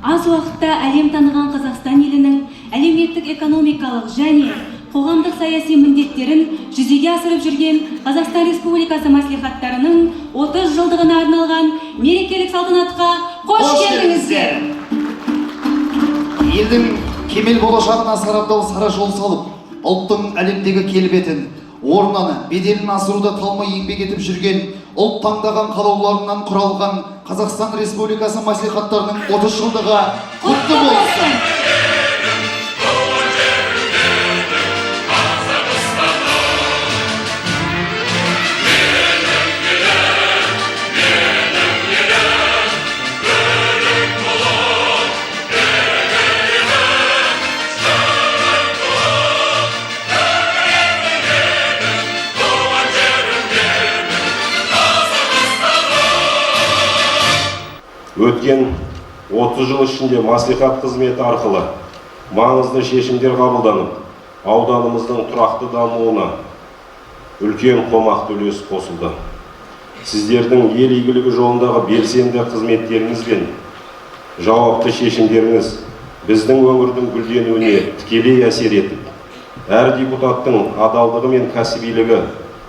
Аз уақытта әлем таныған Қазақстан елінің әлеуметтік экономикалық және қоғамдық саяси міндеттерін жүзеге асырып жүрген Қазақстан Республикасы мәслихаттарының 30 жылдығына арналған мерекелік салтанатқа қош келдіңіздер! Елдің кемел болашағына сарабдал сара жол салып, ұлттың әлемдегі келбетін, орнын, беделін асыруда талмай еңбек етіп жүрген, ұлт таңдаған қалауларынан құралған Қазақстан Республикасы мәслихаттарының 30 жылдығы құтты болсын! Өткен 30 жыл ішінде мәслихат қызметі арқылы маңызды шешімдер қабылданып, ауданымыздың тұрақты дамуына үлкен қомақты үлес қосылды. Сіздердің ел игілігі жолындағы белсенді қызметтеріңіз бен жауапты шешімдеріңіз біздің өңірдің гүлденуіне тікелей әсер етіп, әр депутаттың адалдығы мен кәсібилігі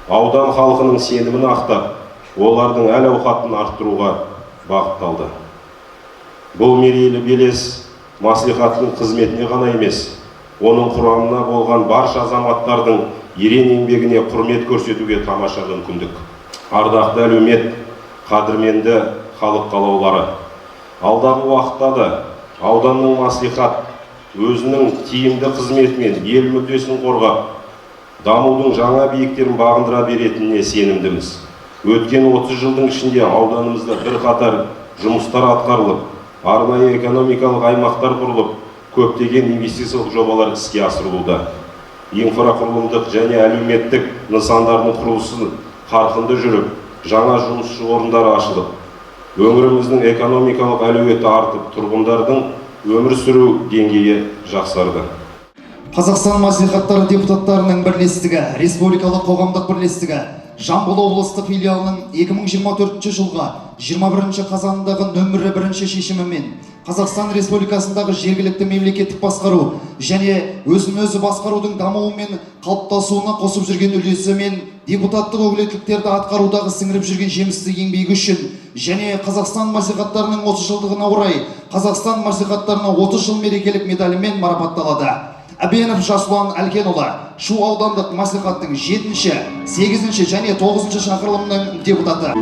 аудан халқының сенімін ақтап, олардың әл-ауқатын арттыруға бағытталды. Бұл мерейлі белес мәслихаттың қызметіне ғана емес, оның құрамына болған барша азаматтардың ерен еңбегіне құрмет көрсетуге тамаша мүмкіндік. Ардақты әлеумет, қадірменді халық қалаулары, алдағы уақытта да ауданның мәслихат өзінің тиімді қызметімен ел мүддесін қорғап, дамудың жаңа биіктерін бағындыра беретініне сенімдіміз. Өткен 30 жылдың ішінде ауданымызда бірқатар жұмыстар атқарылып, арнайы экономикалық аймақтар құрылып, көптеген инвестициялық жобалар іске асырылуда. Инфрақұрылымдық және әлеуметтік нысандардың құрылысы қарқынды жүріп, жаңа жұмыс орындары ашылып, өңіріміздің экономикалық әлеуеті артып, тұрғындардың өмір сүру деңгейі жақсарды. Қазақстан мәслихаттары депутаттарының бірлестігі, республикалық қоғамдық бірлестігі Жамбыл облыстық филиалының 2024 жылғы 21 қазанындағы нөмірі 1 шешімімен Қазақстан Республикасындағы жергілікті мемлекеттік басқару және өзін-өзі басқарудың дамуы мен қалыптасуына қосып жүрген үлесі мен депутаттық өкілеттіктерді атқарудағы сіңіріп жүрген жемісті еңбегі үшін және Қазақстан мәслихаттарының 30 жылдығына орай Қазақстан мәслихаттарына 30 жыл мерекелік медалімен марапатталады. Әбенов Жасұлан Әлкенұлы, Шу аудандық мәслихаттың 7-ші, 8-ші және 9-шы шақырылымының депутаты.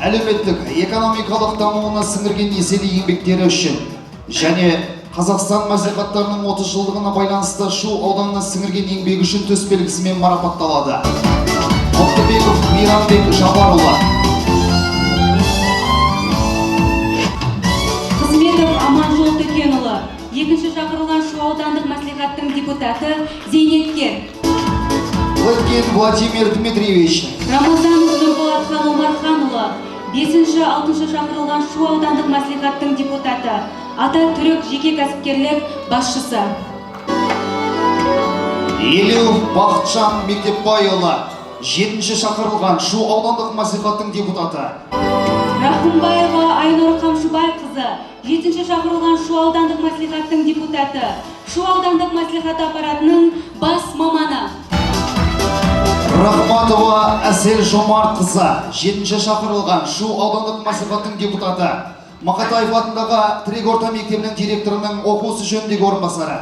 Әлеуметтік, экономикалық дамуына сіңірген еселі еңбектері үшін және Қазақстан мәслихаттарының 30 жылдығына байланысты Шу ауданына сіңірген еңбегі үшін төс белгісімен марапатталады. Мықтыбеков Мейрамбек Жабарұлы. Қызметов Аманжол Төкенұлы, 2-ші шақырылған Шу аудандық мәслихаттың депутаты, зейнеткер. Лыткин Владимир Дмитриевич. Рамазанов Нұрболатхан Омарханұлы, 5-ші, 6-шы шақырылған Шу аудандық мәслихаттың депутаты, Ата Түрік жеке кәсіпкерлік басшысы. Елеуов Бақытжан Мектепбайұлы, 7-ші шақырылған Шу аудандық мәслихаттың депутаты. Рахымбаева Айнұр Қамшыбайқызы, 7-ші шақырылған Шу аудандық мәслихаттың депутаты, Шу аудандық мәслихат аппаратының бас маманы. Рахматова Әсел Жомартқызы, 7-ші шақырылған Шу аудандық мәслихаттың депутаты, Мақатаев атындағы Тірек орта мектебінің директорының оқу ісі жөніндегі орынбасары.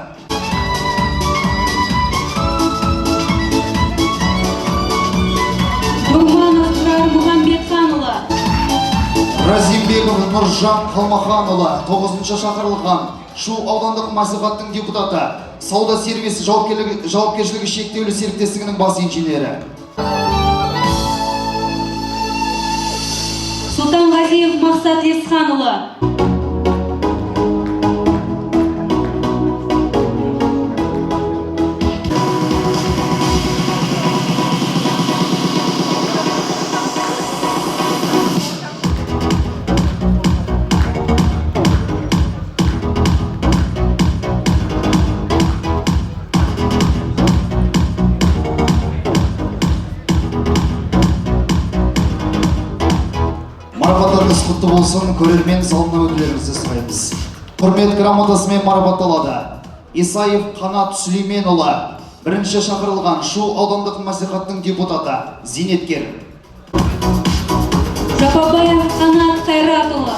Думанов Тұрар Мұхамбетханұлы. Разимбеков Нұржан Қалмаханұлы, 9-шы шақырылған Шу аудандық мәслихаттың депутаты, Сауда сервис жауапкершілігі шектеулі серіктестігінің бас инженері. Сұлтанғазиев Мақсат Есханұлы. Құтты болсын, көрермен залына өтулеріңізді сұраймыз. Құрмет грамотасымен марапатталады. Исаев Қанат Сүлейменұлы, бірінші шақырылған Шу аудандық мәслихаттың депутаты, зейнеткер. Жапабаев Қанат Қайратұлы,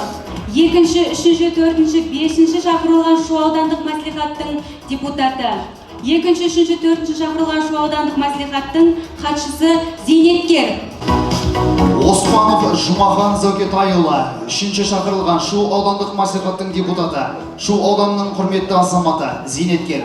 екінші, үшінші, төртінші, бесінші шақырылған Шу аудандық мәслихаттың депутаты. Екінші, үшінші, төртінші шақырылған Шу аудандық мәслихаттың хатшысы, зейнеткер. Оспанов Жұмахан Зәукетайұлы, үшінші шақырылған Шу аудандық мәслихаттың депутаты, Шу ауданының құрметті азаматы, зейнеткер.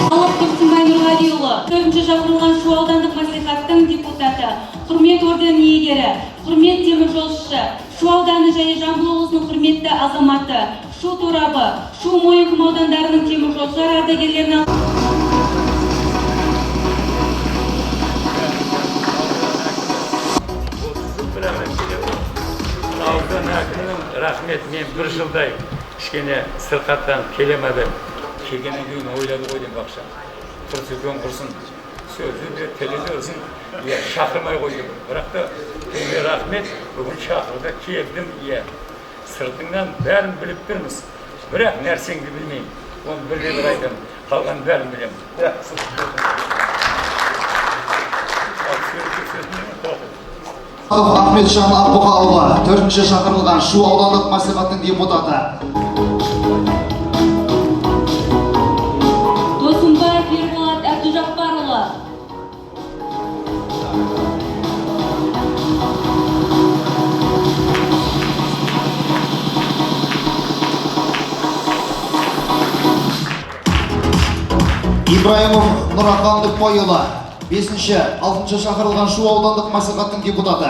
Алып Тұрсынбай Нұрғалиұлы, төртінші шақырылған Шу аудандық мәслихаттың депутаты, құрмет орденінің иегері, құрмет теміржолшысы, Шу ауданы және Жамбыл облысының құрметті азаматы, Шу торабы, Шу, Мойынқұм аудандарының теміржолшылар ардагерлерінің. Аудан әкімінің рахмет, мен бір жылдай кішкене сырқаттанып келемедім. Келгеннен кейін ойлады ғой деймін, бақша құрсын, үлкен құрсын, сөзі де, тілі де ұрсын, иә, шақырмай қойды. Бірақ та сізге рахмет, бүгін шақырды, келдім. Иә, сыртыңнан бәрін біліп тұрмыз, бірақ нәрсеңді білмеймін. Оны бірде бір айтамын, қалғанын бәрін білемін. Ал суретке түсетін тоқыл. Ахметжан Ақбұқаұлы, төртінші шақырылған Шу аудандық мәслихаттың депутаты. Досымбаев Ерболат Әбдіжаппарұлы. Ибраимов Нұрахан Дүпбайұлы, бесінші, алтыншы шақырылған Шу аудандық мәслихаттың депутаты.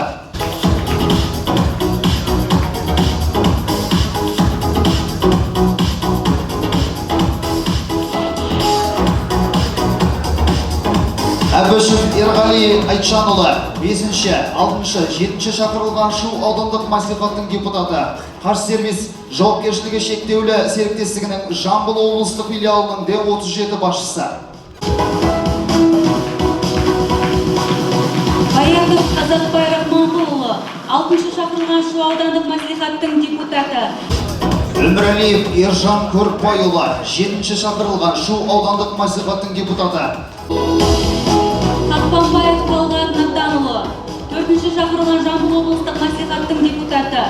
Әбішев Ерғали Айтжанұлы, бесінші, алтыншы, жетінші шақырылған Шу аудандық мәслихаттың депутаты, Қаж сервис жауапкершілігі шектеулі серіктестігінің Жамбыл облыстық филиалының Д37 басшысы. Баятов Қазақбай Рахманқұлұлы, алтыншы шақырылған Шу аудандық мәслихаттың депутаты. Өмірәлиев Ержан Көрікбайұлы, жетінші шақырылған Шу аудандық мәслихаттың депутаты. Қақпанбаев Талғат Натанұлы, төртінші шақырылған Жамбыл облыстық мәслихаттың депутаты.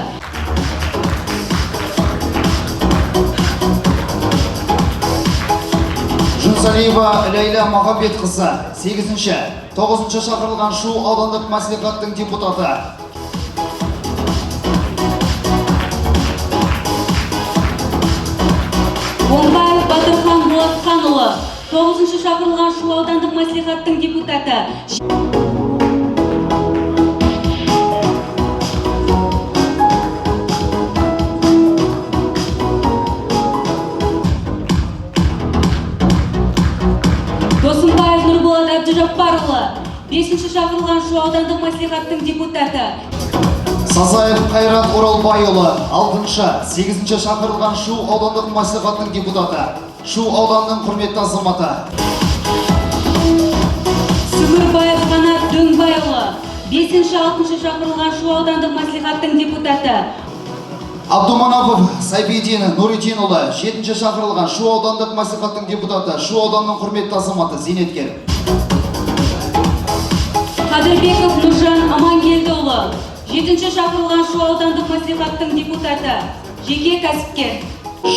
Жүнсалиева Ләйла Мағамбетқызы, сегізінші, тоғызыншы шақырылған Шу аудандық мәслихаттың депутаты. Оңбаев Батырхан Болатханұлы, тоғызыншы шақырылған Шу аудандық мәслихаттың депутаты. Досымбаев Нұрболат Әбдіжаппарұлы, бесінші шақырылған Шу аудандық мәслихаттың депутаты. Сазаев Қайрат Оралбайұлы, алтыншы, сегізінші шақырылған Шу аудандық мәслихаттың депутаты, Шу ауданының құрметті азаматы. Сүгірбаев Қанат Дөңбайұлы, бесінші, алтыншы шақырылған Шу аудандық мәслихаттың депутаты. Абдуманапов Сайпедин Нұридинұлы, жетінші шақырылған Шу аудандық мәслихаттың депутаты, Шу ауданының құрметті азаматы, зейнеткер. Қадырбеков Нұржан Амангелдіұлы, жетінші шақырылған Шу аудандық мәслихаттың депутаты, жеке кәсіпкер.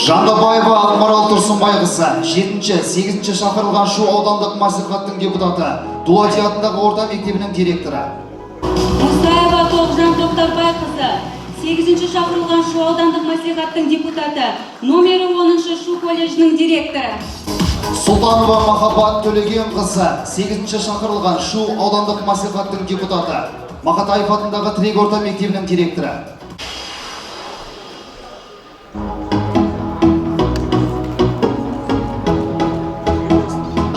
Жандабаева Ақмарал Тұрсынбайқызы, жетінші, сегізінші шақырылған Шу аудандық мәслихаттың депутаты, Дулати атындағы орта мектебінің директоры. Мұсаева Тоғжан Тоқтарбайқызы, сегізінші шақырылған Шу аудандық мәслихаттың депутаты, номері 10 Шу колледжінің директоры. Сұлтанова Махаббат Төлегенқызы, сегізінші шақырылған Шу аудандық мәслихаттың депутаты, Мақатаев атындағы тірек орта мектебінің директоры.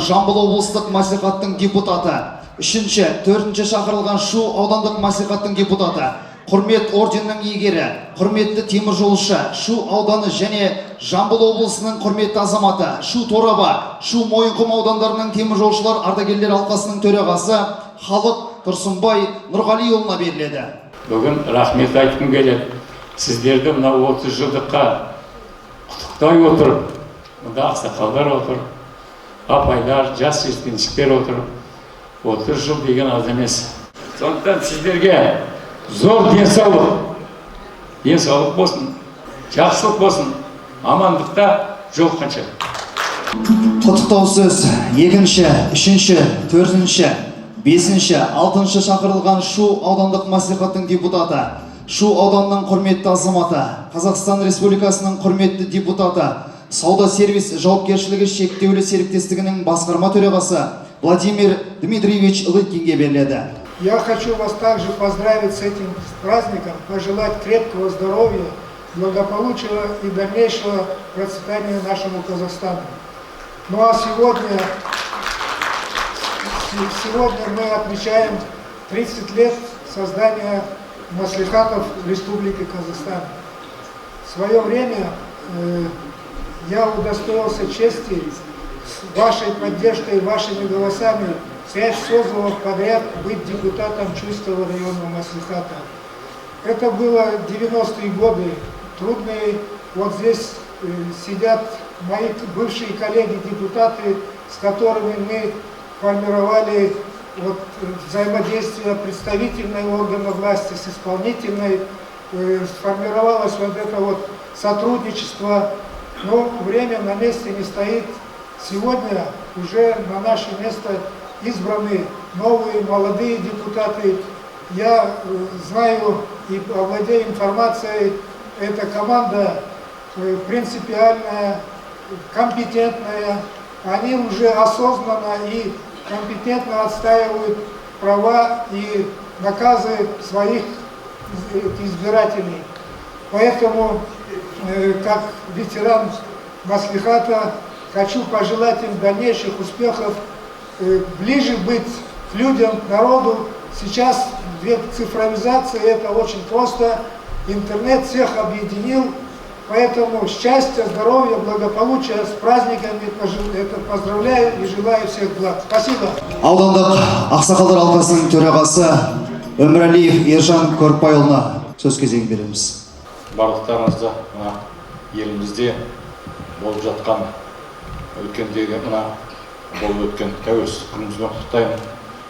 Жамбыл облыстық мәслихаттың депутаты, үшінші, төртінші шақырылған Шу аудандық мәслихаттың депутаты, Құрмет орденінің иегері, құрметті теміржолшы, Шу ауданы және Жамбыл облысының құрметті азаматы, Шу торабы, Шу, Мойынқұм аудандарының теміржолшылар ардагерлер алқасының төрағасы, халық Тұрсынбай Нұрғалиұлына беріледі. Бүгін рахмет айтқым келеді. Сіздерді мына 30 жылдыққа құттықтай отырып, мында ақсақалдар отыр, апайлар, жас жеткіншектер отыр. 30 жыл деген аз емес. Сондықтан сіздерге зор денсаулық, денсаулық болсын, жақсылық болсын, амандықта жолыққанша. Құттықтау сөз екінші, үшінші, төртінші, бесінші, алтыншы шақырылған Шу аудандық мәслихаттың депутаты, Шу ауданының құрметті азаматы, Қазақстан Республикасының құрметті депутаты, Сауда сервис жауапкершілігі шектеулі серіктестігінің басқарма төрағасы Владимир Дмитриевич Лыткинге беріледі. Я хочу вас также поздравить с этим праздником, пожелать крепкого здоровья, благополучия и дальнейшего процветания нашему Казахстану. Ну а сегодня мы отмечаем 30 лет создания маслихатов Республики Казахстан. В свое время я удостоился чести с вашей поддержкой, вашими голосами пять созывов подряд быть депутатом Чуйского районного маслихата. Это было 90-е годы, трудные. Вот здесь сидят мои бывшие коллеги-депутаты, с которыми мы формировали вот взаимодействие представительной органа власти с исполнительной, сформировалось вот это вот сотрудничество, но время на месте не стоит. Сегодня уже на наше место избраны новые молодые депутаты. Я знаю и овладею информацией, эта команда принципиальная, компетентная, они уже осознанно и компетентно отстаивают права и наказы своих избирателей. Поэтому, как ветеран маслихата, хочу пожелать им дальнейших успехов, ближе быть к людям, к народу. Сейчас век цифровизации, это очень просто. Интернет всех объединил. Поэтому счастья, здоровья, благополучия, с праздниками это поздравляю и желаю всех благ. Спасибо. Аудандық ақсақалдар алқасының төрағасы Өмірәлиев Ержан Көрікбайұлына сөз кезегін береміз. Барлықтарыңызды мына елімізде болып жатқан өткендегі мына болып өткен тәуелсіздік күнімізбен құттықтаймын.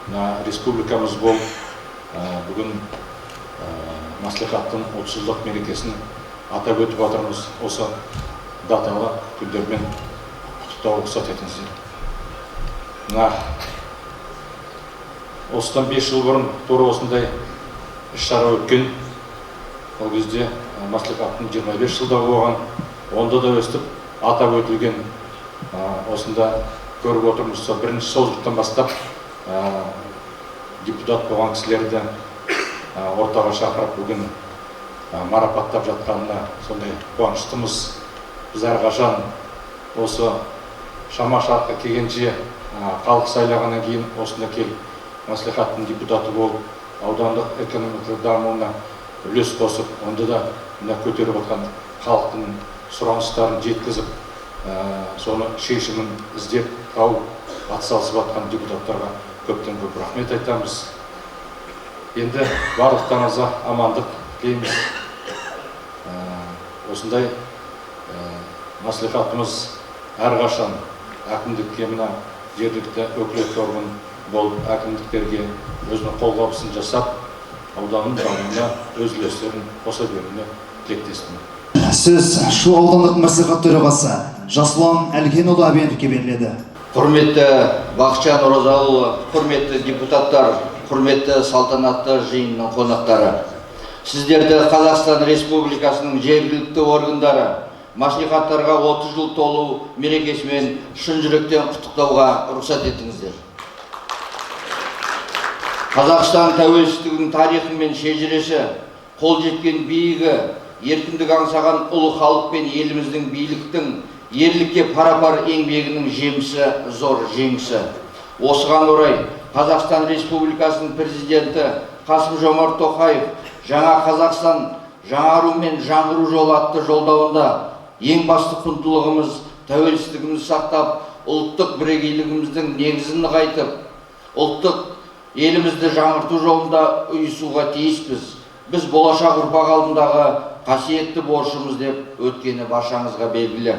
Мына республикамыз болып бүгін мәслихаттың 30 жылдық мерекесін атап өтіп жатырмыз. Осы даталы күндермен құттықтауға рұқсат етіңіздер. Мына осыдан 5 жыл бұрын тура осындай іс шара өткен. Ол кезде мәслихаттың 25 жылдығы болған. Онда да өстіп атап өтілген. Осында көріп отырмыз, сол бірінші созывтан бастап депутат болған кісілерді ортаға шақырып, бүгін марапаттап жатқанына сондай қуаныштымыз. Біз әрқашан осы шама шарқы келгенше, халық сайлағаннан кейін осында келіп мәслихаттың депутаты болып, аудандық экономикалық дамуына үлес қосып, онда да мына көтеріп отқан халықтың сұраныстарын жеткізіп, соны шешімін іздеп тауып атсалысып жатқан депутаттарға көптен көп рахмет айтамыз. Енді барлықтарыңызға амандық тілейміз. Осындай мәслихатымыз әрқашан әкімдікке, мына жергілікті өкілетті орган болып, әкімдіктерге өзінің қолғабысын жасап, ауданның дамуына өз үлестерін қоса беруіне тілектеспін. Сөз Шу аудандық мәслихат төрағасы Жасұлан Әлкенұлы Әбеновке беріледі. Құрметті Бақытжан Оразалыұлы, құрметті депутаттар, құрметті салтанатты жиынның қонақтары. Сіздерді Қазақстан Республикасының жергілікті органдары мәслихаттарға 30 жыл толу мерекесімен шын жүректен құттықтауға рұқсат етіңіздер. Қазақстан тәуелсіздігінің тарихы мен шежіресі, қол жеткен биігі, еркіндік аңсаған ұлы халық пен еліміздің биліктің ерлікке пара-пар еңбегінің жемісі, зор жеңісі. Осыған орай Қазақстан Республикасының президенті Қасым Жомарт Тоқаев «Жаңа Қазақстан: жаңару мен жаңғыру жолы» атты жолдауында ең басты құндылығымыз тәуелсіздігімізді сақтап, ұлттық бірегейлігіміздің негізін нығайтып, ұлттық Елімізді жаңғырту жолында ұйысуға тиіспіз. Біз болашақ ұрпақ алдындағы қасиетті борышымыз деп өткені баршаңызға белгілі.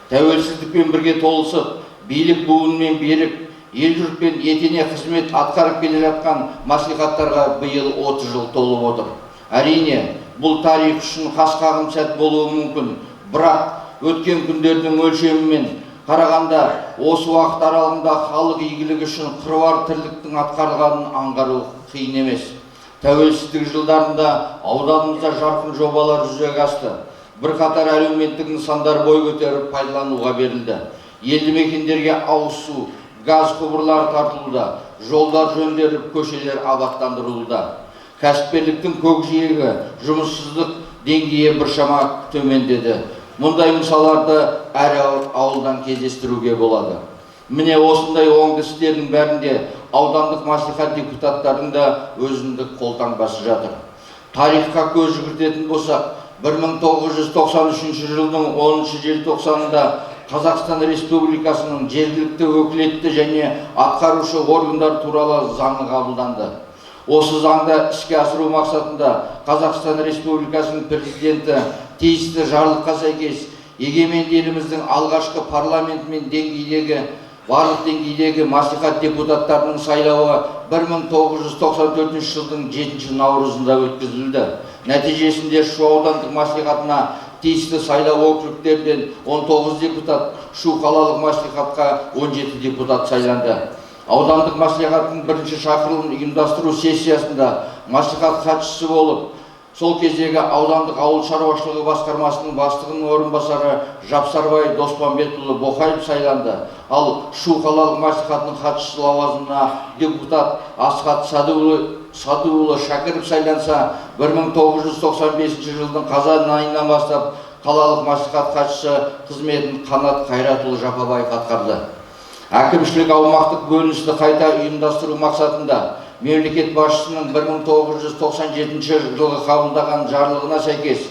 Тәуелсіздікпен бірге толысып, билік буынымен берік, ел жұртпен етене қызмет атқарып келе жатқан мәслихаттарға биыл 30 жыл толып отыр. Әрине, бұл тарих үшін қас қағым сәт болуы мүмкін, бірақ өткен күндердің өлшемімен қарағанда осы уақыт аралығында халық игілігі үшін қыруар тірліктің атқарылғанын аңғару қиын емес. Тәуелсіздік жылдарында ауданымызда жарқын жобалар жүзеге асты. Бірқатар әлеуметтік нысандар бой көтеріп пайдалануға берілді. Елді мекендерге ауыз су, газ құбырлары тартылуда, жолдар жөнделіп, көшелер абаттандырылуда. Кәсіпкерліктің көкжиегі, жұмыссыздық деңгейі біршама төмендеді. Мұндай мысалдарды әр ауылдан кездестіруге болады. Міне осындай оңды істердің бәрінде аудандық мәслихат депутаттарының да өзіндік қолтаңбасы жатыр. Тарихқа көз жүгіртетін болсақ, 1993 жылдың 10 желтоқсанында Қазақстан Республикасының жергілікті өкілетті және атқарушы органдар туралы заңы қабылданды. Осы заңды іске асыру мақсатында Қазақстан Республикасының президенті тиісті жарлыққа сәйкес егеменді еліміздің алғашқы парламентімен деңгейдегі барлық деңгейдегі мәслихат депутаттарының сайлауы 1994 жылдың 7 наурызында өткізілді. Нәтижесінде Шу аудандық мәслихатына тиісті сайлау округтерден 19 депутат, Шу қалалық мәслихатқа 17 депутат сайланды. Аудандық мәслихаттың бірінші шақырылымын ұйымдастыру сессиясында мәслихат хатшысы болып, сол кездегі аудандық ауыл шаруашылығы басқармасының бастығының орынбасары Жапсарбай Доспанбетұлы Боқаев сайланды. Ал Шу қалалық мәслихатының хатшысы лауазымына депутат Асхат Садуұлы Шәкіров сайланса, 1995 жылдың қазан айынан бастап қалалық мәслихат хатшысы қызметін Қанат Қайратұлы Жапабаев атқарды. Әкімшілік аумақтық бөліністі қайта ұйымдастыру мақсатында мемлекет басшысының 1997 жылғы қабылдаған жарлығына сәйкес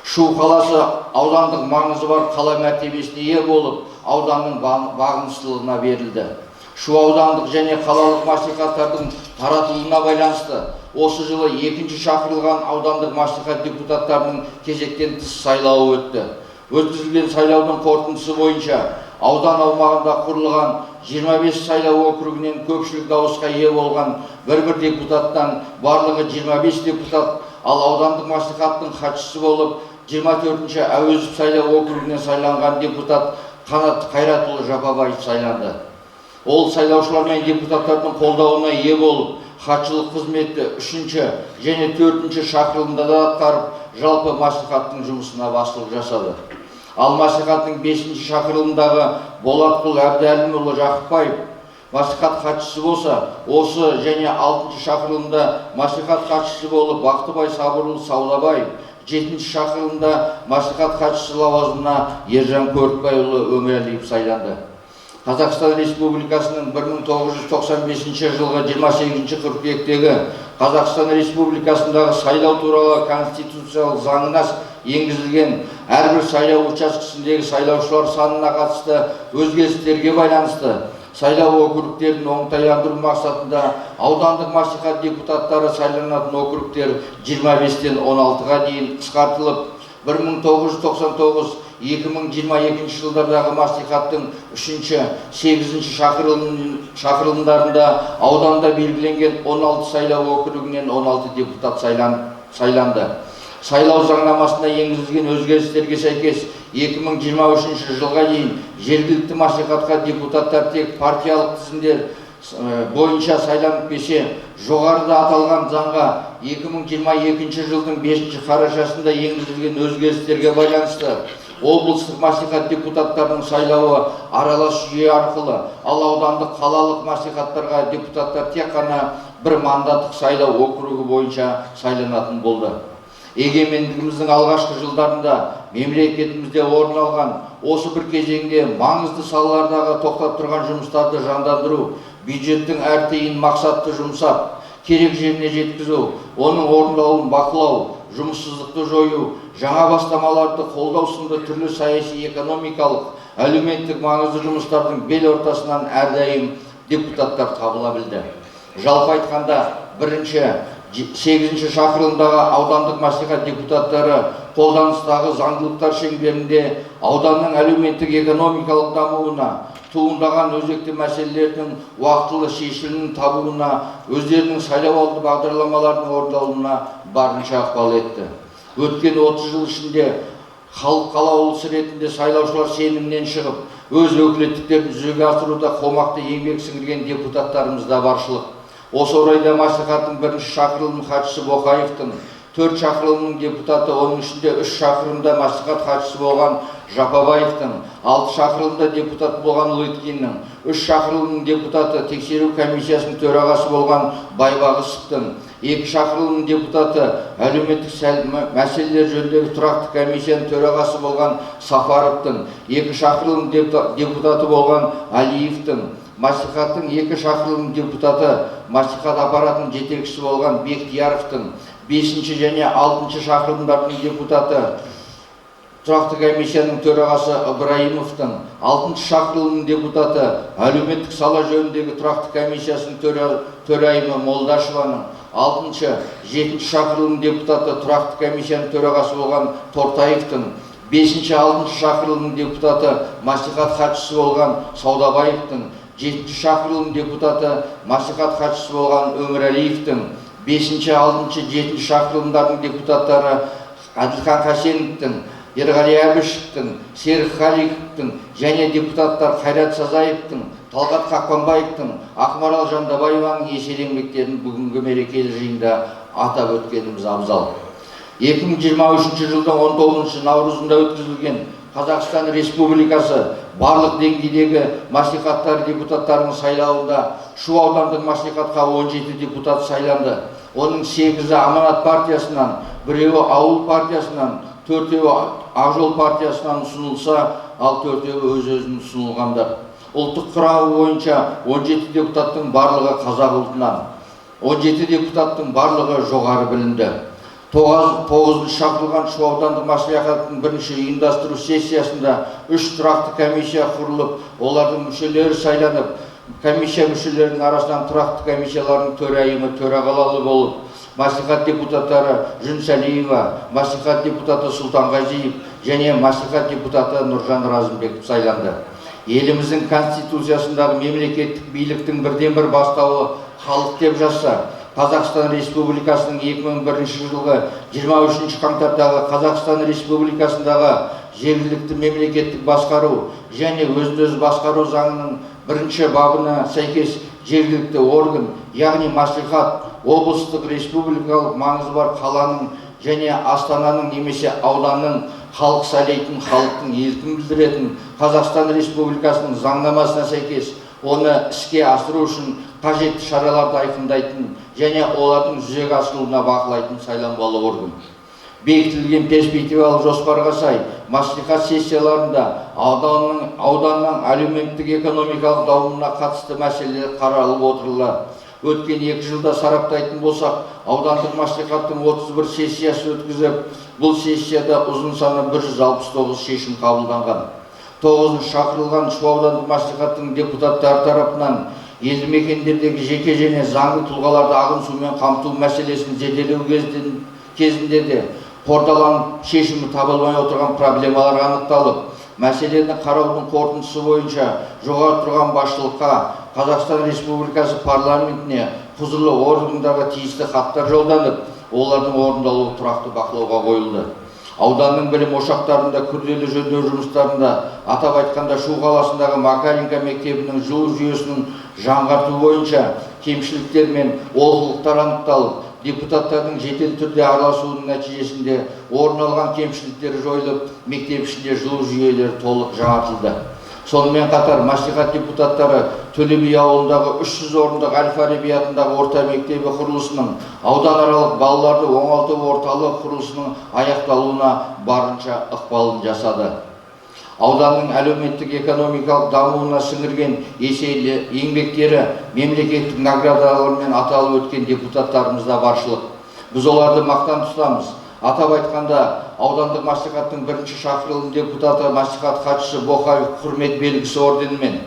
Шу қаласы аудандық маңызы бар қала мәртебесіне ие болып, ауданның бағыныстылығына берілді. Шу аудандық және қалалық мәслихаттардың таратылуына байланысты осы жылы екінші шақырылған аудандық мәслихат депутаттарының кезектен тыс сайлауы өтті. Өткізілген сайлаудың қорытындысы бойынша аудан аумағында құрылған 25 сайлау округінен көпшілік дауысқа ие болған бір-бір депутаттан барлығы 25 депутат, ал аудандық мәслихаттың хатшысы болып 24-ші Әуезов сайлау округінен сайланған депутат Қанат Қайратұлы Жапабаев сайланды. Ол сайлаушылар мен депутаттардың қолдауына ие болып, хатшылық қызметті 3-ші және 4-ші шақырылымда да атқарып, жалпы мәслихаттың жұмысына басшылық жасады. Ал мәслихаттың 5-ші шақырылымдағы Болатқұл Әбдәлімұлы Жақыпбаев мәслихат хатшысы болса, осы және 6-шы шақырылымда мәслихат хатшысы болып Бақтыбай Сабырұлы Саудабаев, 7-ші шақырылымда мәслихат хатшысы лауазымына Ержан Көрікбайұлы Өмірәлиев сайланды. Қазақстан Республикасының 1995 жылғы 28 қыркүйектегі Қазақстан Республикасындағы сайлау туралы конституциялық заңына енгізілген әрбір сайлау учаскесіндегі сайлаушылар санына қатысты өзгерістерге байланысты сайлау округтерін оңтайландыру мақсатында аудандық мәслихат депутаттары сайланатын округтер 25-тен 16-ға дейін қысқартылып, 1999-2022 жылдардағы мәслихаттың 3-ші, 8-ші шақырылымдарында ауданда белгіленген 16 сайлау округінен 16 депутат сайланды. Сайлау заңнамасына енгізілген өзгерістерге сәйкес 2023 жылға дейін жергілікті мәслихатқа депутаттар тек партиялық тізімдер бойынша сайланып келсе, жоғарыда аталған заңға 2022 жылдың 5 қарашасында енгізілген өзгерістерге байланысты облыстық мәслихат депутаттарының сайлауы аралас жүйе арқылы, ал аудандық қалалық мәслихаттарға депутаттар тек қана бір мандаттық сайлау округі бойынша сайланатын болды. Егемендігіміздің алғашқы жылдарында мемлекетімізде орын алған осы бір кезеңде маңызды салалардағы тоқтап тұрған жұмыстарды жандандыру, бюджеттің әр тиынын мақсатты жұмсап, керек жеріне жеткізу, оның орындалуын бақылау, жұмыссыздықты жою, жаңа бастамаларды қолдау сынды түрлі саяси, экономикалық, әлеуметтік маңызды жұмыстардың бел ортасынан әрдайым депутаттар табыла білді. Жалпы айтқанда, бірінші, 8-ші шақырылымдағы аудандық мәслихат депутаттары қолданыстағы заңдылықтар шеңберінде ауданның әлеуметтік экономикалық дамуына, туындаған өзекті мәселелердің уақтылы шешімін табуына, өздерінің сайлауалды бағдарламаларының орындалуына барынша ықпал етті. Өткен 30 жыл ішінде халық қалаулысы ретінде сайлаушылар сенімінен шығып, өз өкілеттіктерін жүзеге асыруда қомақты еңбек сіңірген депутаттарымыз да баршылық. Осы орайда мәслихаттың бірінші шақырылым хатшысы Боқаевтың, 4 шақырылымның депутаты, оның ішінде 3 шақырылымда мәслихат хатшысы болған Жапабаевтың, 6 шақырылымда депутат болған Лыткиннің, 3 шақырылымның депутаты, тексеру комиссиясының төрағасы болған Байбағысовтың, 2 шақырылымның депутаты, әлеуметтік мәселелер жөніндегі тұрақты комиссияның төрағасы болған Сафаровтың, 2 шақырылым депутаты болған Алиевтің, мәслихаттың 2 шақырылым депутаты, мәслихат аппаратының жетекшісі болған Бектияровтың, 5-ші және 6-шы шақырылымдардың депутаты, тұрақты комиссияның төрағасы Ыбырайымовтың, 6-шы шақырылымның депутаты, әлеуметтік сала жөніндегі тұрақты комиссиясының төрайымы Молдашеваның, 6-шы, 7-ші шақырылымның депутаты, тұрақты комиссияның төрағасы болған Тортаевтың, 5-ші, 6-шы шақырылымның депутаты, мәслихат хатшысы болған Саудабаевтың, 7-ші шақырылым депутаты, мәслихат хатшысы болған Өмірәлиевтің, 5-ші, 6-шы, 7-ші шақырылымдардың депутаттары Әділхан Хасеновтің, Ерғали Әбішевтің, Серік Халиковтың және депутаттар Қайрат Сазаевтың, Талғат Қақпанбаевтың, Ақмарал Жандабаеваның еселі еңбектерін бүгінгі мерекелі жиында атап өткеніміз абзал. 2023 жылдың 19 наурызында өткізілген Қазақстан Республикасы барлық деңгейдегі мәслихаттар депутаттарының сайлауында Шу аудандық мәслихатқа 17 депутат сайланды. Оның 8-і Аманат партиясынан, 1-еуі Ауыл партиясынан, 4-еуі Ақжол партиясынан ұсынылса, ал 4-еуі өз-өзін ұсынылғандар. Ұлттық құрамы бойынша 17 депутаттың барлығы қазақ ұлтынан, 17 депутаттың барлығы жоғары білімді. 9-шы шақырылған Шу аудандық мәслихаттың бірінші ұйымдастыру сессиясында 3 тұрақты комиссия құрылып, олардың мүшелері сайланып, комиссия мүшелерінің арасынан тұрақты комиссиялардың төрайымы төрағалалы болып, мәслихат депутаттары Жүнсәлиева, мәслихат депутаты Сұлтанғазиев және мәслихат депутаты Нұржан Разымбеков сайланды. Еліміздің конституциясындағы мемлекеттік биліктің бірден-бір бастауы халық деп жазса, Қазақстан Республикасының 2001 жылғы 23 қаңтардағы Қазақстан Республикасындағы жергілікті мемлекеттік басқару және өзін-өзі басқару заңының 1-ші бабына сәйкес жергілікті орган, яғни мәслихат, облыстық республикалық маңызы бар қаланың және астананың немесе ауданның халық сайлайтын, халықтың еркін білдіретін Қазақстан Республикасының заңнамасына сәйкес оны іске асыру үшін қажетті шараларды айқындайтын және олардың жүзеге асырылуына бақылайтын сайланбалы орган. Бекітілген перспективалық жоспарға сай мәслихат сессияларында ауданның әлеуметтік экономикалық дамуына қатысты мәселелер қаралып отырылады. Өткен 2 жылда сараптайтын болсақ, аудандық мәслихаттың 31 сессиясы өткізіп, бұл сессияда ұзын саны 169 шешім қабылданған. 9-шы шақырылған Шу аудандық мәслихаттың депутаттары тарапынан елді мекендердегі жеке және заңды тұлғаларды ағын сумен қамту мәселесін зерделеу кезінде де қордаланып шешімі табылмай отырған проблемалар анықталып, мәселені қараудың қорытындысы бойынша жоғары тұрған басшылыққа, Қазақстан Республикасы парламентіне, құзырлы органдарға тиісті хаттар жолданып, олардың орындалуы тұрақты бақылауға қойылды. Ауданның білім ошақтарында күрделі жөндеу жұмыстарында, атап айтқанда Шу қаласындағы Макаренко мектебінің жылу жүйесінің жаңғырту бойынша кемшіліктер мен олқылықтар анықталып, депутаттардың жедел түрде араласуының нәтижесінде орын алған кемшіліктер жойылып, мектеп ішінде жылу жүйелері толық жаңартылды. Сонымен қатар мәслихат депутаттары Төле би ауылындағы 300 орындық Әл-Фараби атындағы орта мектебі құрылысының, ауданаралық балаларды оңалту орталығы құрылысының аяқталуына барынша ықпалын жасады. Ауданның әлеуметтік экономикалық дамуына сіңірген еселі еңбектері мемлекеттік наградалармен аталып өткен депутаттарымыз да баршылық. Біз оларды мақтан тұтамыз. Атап айтқанда, аудандық мәслихаттың бірінші шақырылым депутаты мәслихат хатшысы Боқаев құрмет белгісі орденімен,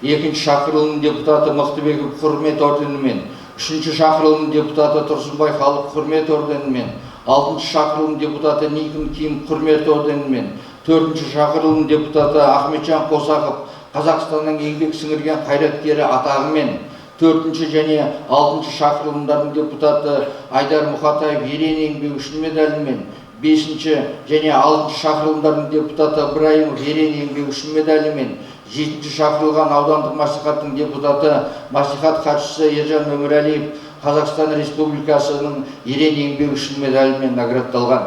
екінші шақырылым депутаты Мықтыбеков құрмет орденімен, Үшінші шақырылым депутаты Тұрсынбай Халық құрмет орденімен, алтыншы шақырылым депутаты Никон Ким құрмет орденімен, төртінші шақырылым депутаты Ахметжан Қосақов Қазақстанның еңбек сіңірген қайраткері атағымен, төртінші және алтыншы шақырылымдардың депутаты Айдар Мұхатаев ерен еңбегі үшін медалімен, бесінші және алтыншы шақырылымдардың депутаты Ыбырайымов ерен еңбегі үшін медалімен, жетінші шақырылған аудандық мәслихаттың депутаты, мәслихат хатшысы Ержан Өмірәлиев Қазақстан Республикасының ерен еңбегі үшін медалімен наградталған.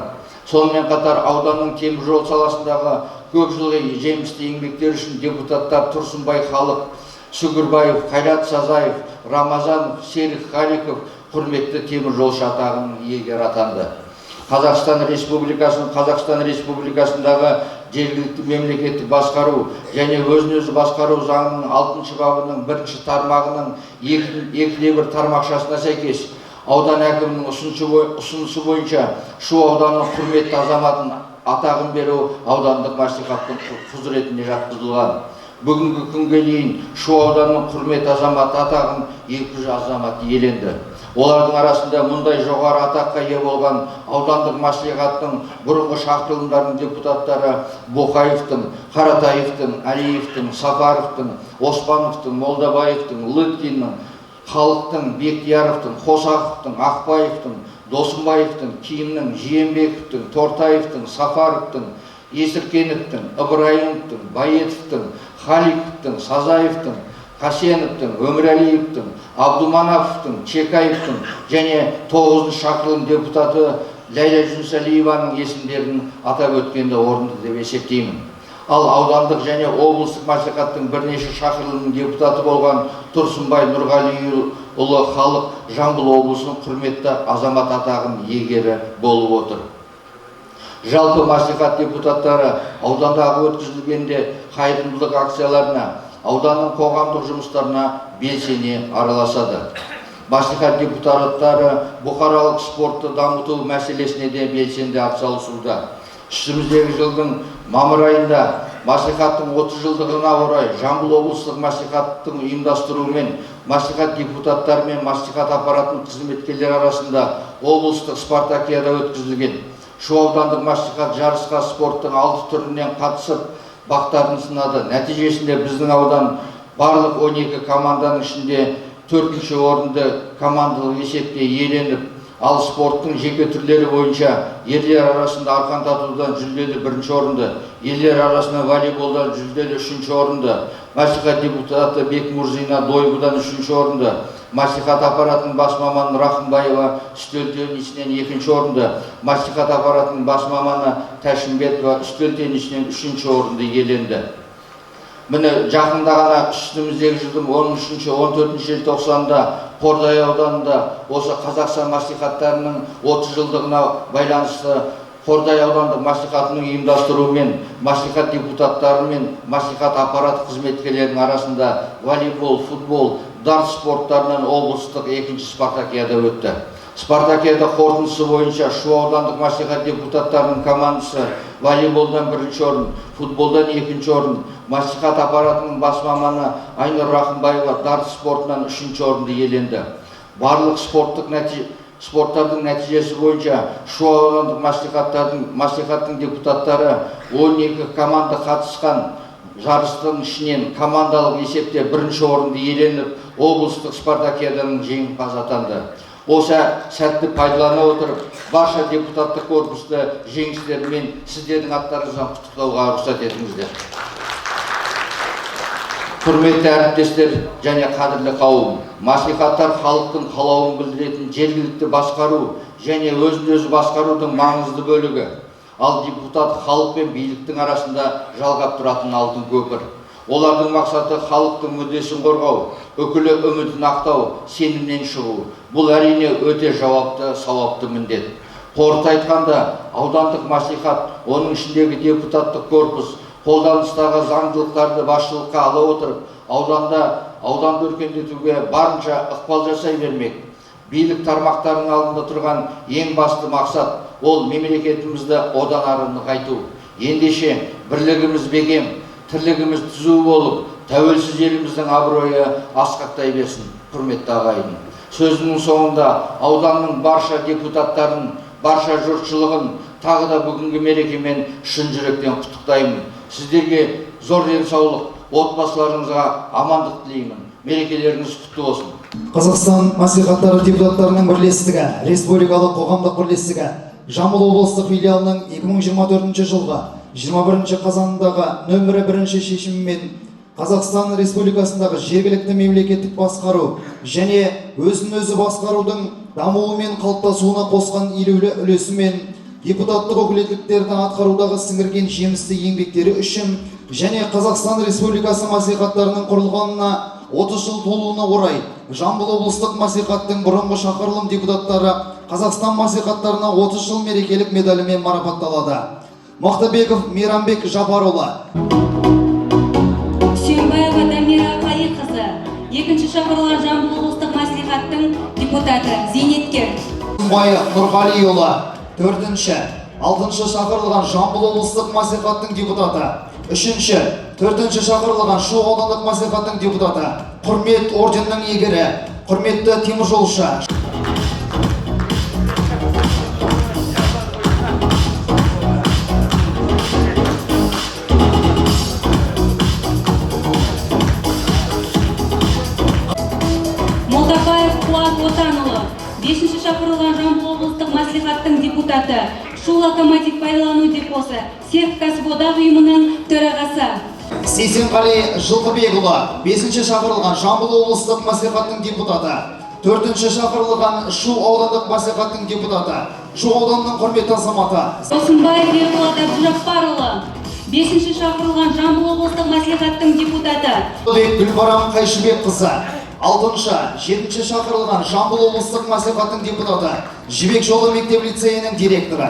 Сонымен қатар ауданның теміржол саласындағы көп жылғы жемісті еңбектері үшін депутаттар Тұрсынбай Халық, Сүгірбаев, Қайрат Сазаев, Рамазанов, Серік Халиков құрметті теміржолшы атағының иегері атанды. Қазақстан Республикасының Қазақстан Республикасындағы жергілікті мемлекеттік басқару және өзін-өзі басқару заңының 6 бабының 1 тармағының 2-1 тармақшасына сәйкес аудан әкімінің ұсынысы бойынша Шу ауданының құрметті азаматын атағын беру аудандық мәслихаттың құзыретіне жатқызылған. Бүгінгі күнге дейін Шу ауданының құрметті азаматы атағын 200 азамат иеленді. Олардың арасында мұндай жоғары атаққа ие болған аудандық мәслихаттың бұрынғы шақырылымдарының депутаттары Боқаевтың, Қаратаевтың, Әлиевтің, Сапаровтың, Оспановтың, Молдабаевтың, Лыткиннің, Халықтың, Бектияровтың, Қосақовтың, Ақбаевтың, Досымбаевтың, Кимнің, Жиенбековтің, Тортаевтың, Сафаровтың, Есіркеновтің, Ыбырайымовтың, Баетовтің, Халиковтың, Сазаевтың, Қасеновтың, Өмірәлиевтің, Абдуманаповтың, Чекаевтың және 9-шы шақырылым депутаты Ләйлә Жүнісәлиеваның есімдерін атап өткенді орынды деп есептеймін. Ал аудандық және облыстық мәслихаттың бірнеше шақырылымның депутаты болған Тұрсынбай Нұрғалиұлы Халық Жамбыл облысының құрметті азамат атағының иегері болып отыр. Жалпы мәслихат депутаттары аудандағы өткізілгенде қайырымдылық акцияларына, ауданның қоғамдық жұмыстарына белсене араласады. Мәслихат депутаттары бұқаралық спортты дамыту мәселесіне де белсенді атсалысуда. Үстіміздегі жылдың мамыр айында мәслихаттың 30 жылдығына орай Жамбыл облыстық мәслихаттың ұйымдастыруымен мәслихат депутаттары мен мәслихат аппаратының қызметкерлері арасында облыстық спартакиада өткізілген. Шу аудандық мәслихат жарысқа спорттың 6 түрінен қатысып, бақтарын сынады. Нәтижесінде біздің аудан барлық 12 команданың ішінде 4-ші орынды командалық есепте иеленіп, ал спорттың жеке түрлері бойынша ерлер арасында арқан тартудан жүлделі 1-ші орынды, ерлер арасында волейболдан жүлделі 3-ші орынды, мәслихат депутаты Бекмурзина дойбыдан 3-ші орынды, мәслихат аппаратының бас маманы Рахымбаева үстел теннисінен 2-ші орынды, мәслихат аппаратының бас маманы Тәшімбетова үстел теннисінен 3-ші орынды иеленді. Міне жақында ғана үстіміздегі жылдың 13-ші, 14-ші желтоқсанда Қордай ауданында осы Қазақстан мәслихаттарының 30 жылдығына байланысты Қордай аудандық мәслихатының ұйымдастыруымен мәслихат депутаттары мен мәслихат аппарат қызметкерлерінің арасында волейбол, футбол, дарт спорттарынан облыстық 2-ші спартакиада өтті. Спартакиада қорытындысы бойынша Шу аудандық мәслихат депутаттарының командасы волейболдан 1-ші орын, футболдан 2-ші орын, мәслихат аппаратының бас маманы Айнұр Рахымбаева дарт спортынан 3-ші орынды иеленді. Барлық спорттардың нәтижесі бойынша Шу аудандық мәслихаттың депутаттары 12 команда қатысқан жарыстың ішінен командалық есепте 1-ші орынды иеленіп, облыстық спартакиаданың жеңімпазы атанды. Осы сәтті пайдалана отырып, барша депутаттық корпусты жеңістерімен сіздердің аттарыңыздан құттықтауға рұқсат етіңіздер. Құрметті әріптестер және қадірлі қауым, мәслихаттар халықтың қалауын білдіретін жергілікті басқару және өзін-өзі басқарудың маңызды бөлігі. Ал депутат халық пен биліктің арасында жалғап тұратын алтын көпір. Олардың мақсаты халықтың мүддесін қорғау, үкілі үмітін ақтау, сенімнен шығу. Бұл әрине өте жауапты, сауапты міндет. Қорыта айтқанда, аудандық мәслихат, оның ішіндегі депутаттық корпус, қолданыстағы заңдылықтарды басшылыққа ала отырып, ауданды өркендетуге барынша ықпал жасай бермек. Билік тармақтарының алдында тұрған ең басты мақсат ол мемлекетімізді одан ары нығайту. Ендеше бірлігіміз бекем, тірлігіміз түзу болып, тәуелсіз еліміздің абыройы асқақтай берсін, құрметті ағайын. Сөзімнің соңында ауданның барша депутаттарын, барша жұртшылығын тағы да бүгінгі мерекемен шын жүректен құттықтаймын. Сіздерге зор денсаулық, отбасыларыңызға амандық тілеймін. Мерекелеріңіз құтты болсын. Қазақстан мәслихаттары депутаттарының бірлестігі республикалық қоғамдық бірлестігі Жамбыл облыстық филиалының 2024 жылғы 21 қазанындағы нөмірі бірінші шешімімен Қазақстан Республикасындағы жергілікті мемлекеттік басқару және өзін-өзі басқарудың дамуы мен қалыптасуына қосқан елеулі үлесімен, депутаттық өкілеттіктерді атқарудағы сіңірген жемісті еңбектері үшін және Қазақстан Республикасы мәслихаттарының құрылғанына 30 жыл толуына орай Жамбыл облыстық мәслихаттың бұрынғы шақырылым депутаттары Қазақстан мәслихаттарына 30 жыл мерекелік медалімен марапатталады. Мақтабеков Мейрамбек Жапарұлы. Үсенбаева Дамира Қалиқызы, екінші шақырылған Жамбыл облыстық мәслихаттың депутаты, зейнеткер. Бай Нұрғалиұлы, төртінші, алтыншы шақырылған Жамбыл облыстық мәслихаттың депутаты, үшінші, төртінші шақырылған Шу аудандық мәслихаттың депутаты, Құрмет орденінің иегері, құрметті теміржолшы. Молдабаев Қуат Отанұлы, бесінші шақырылған Жамбыл облыстық мәслихаттың депутаты, Шу локомотив пайдалану депосы Серік кәсіподақ ұйымының төрағасы. Сейсенғали Жылқыбекұлы, бесінші шақырылған Жамбыл облыстық мәслихаттың депутаты, төртінші шақырылған Шу аудандық мәслихаттың депутаты, Шу ауданының құрметті азаматы. Досымбаев Ерболат Әбдіжаппарұлы, бесінші шақырылған Жамбыл облыстық мәслихаттың депутаты. Бек Гүлбарам Қайшыбекқызы, алтыншы, жетінші шақырылған Жамбыл облыстық мәслихаттың депутаты, Жібек жолы мектеп лицейінің директоры.